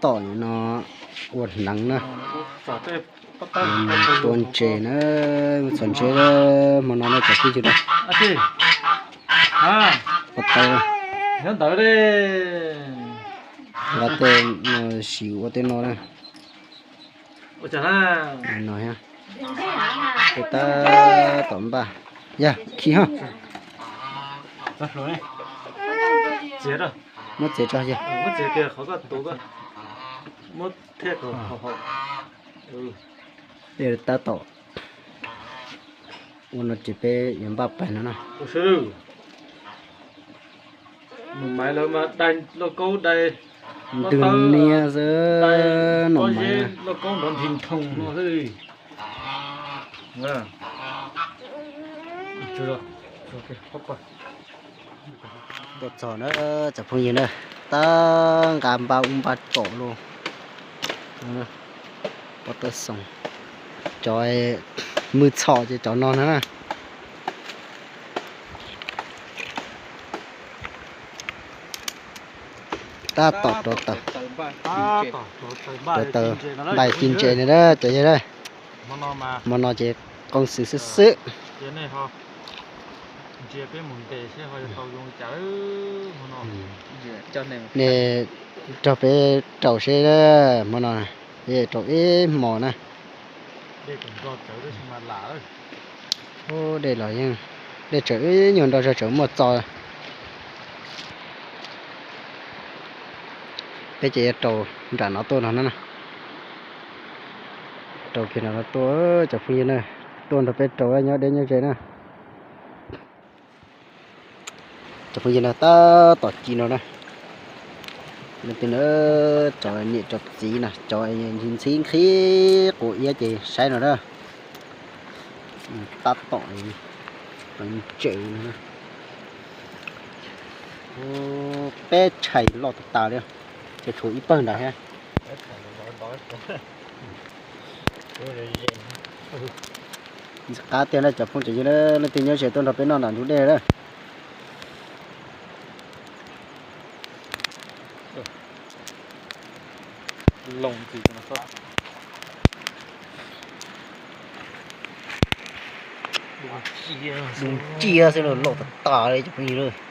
Tom no ua hneev na, tua ntses na, txhom ntses hmo no na cov phooj ywg na. Ua tau, nqa tej no siv ua tej no na. No, tab tom npaj, yog khi ho. Muab txiav tso yog. Tab tom ua no ces peb yuav npaj pais no na. Ntws niab xwb, nom maiv. Tuaj txog na cov phooj ywg na, tab nqa npaj ub npaj tsom los. Pob tawb xoom, cov mwj txhom ces cov no na. Tab tom rauv taws, rauv taws npaj ci ntses na cov yawg na. Hmo no ces qoo xwm xwb xwb. Nej nrog peb rauv seb, hmo no peb rauv ib hmos na. Dej los yeej, dej tseem ib nyuag nrau zog tseem muaj txo. Peb ces yuav rauv nram no tuaj no na. Rauv kiag nram no tuaj cov phooj ywg na, tuaj nrog peb rauv nyob deb nyob ze na. Cov phooj ywg na, tab tom ci no na. Leej twg na, cov niam cov txiv na, cov ntxhib nqhis quav iab ces saib no na. Tab tom ntses no na. Peb tshais loj tas tas li, ces tshuav ib pawg ntawd thiab. Ntxim qab tiag na cov phooj cov ywg, leej twg nyob ze tuaj nrog peb noj nram ntug dej na. Dub nciab xwb, loj tas tas li cov phooj ywg.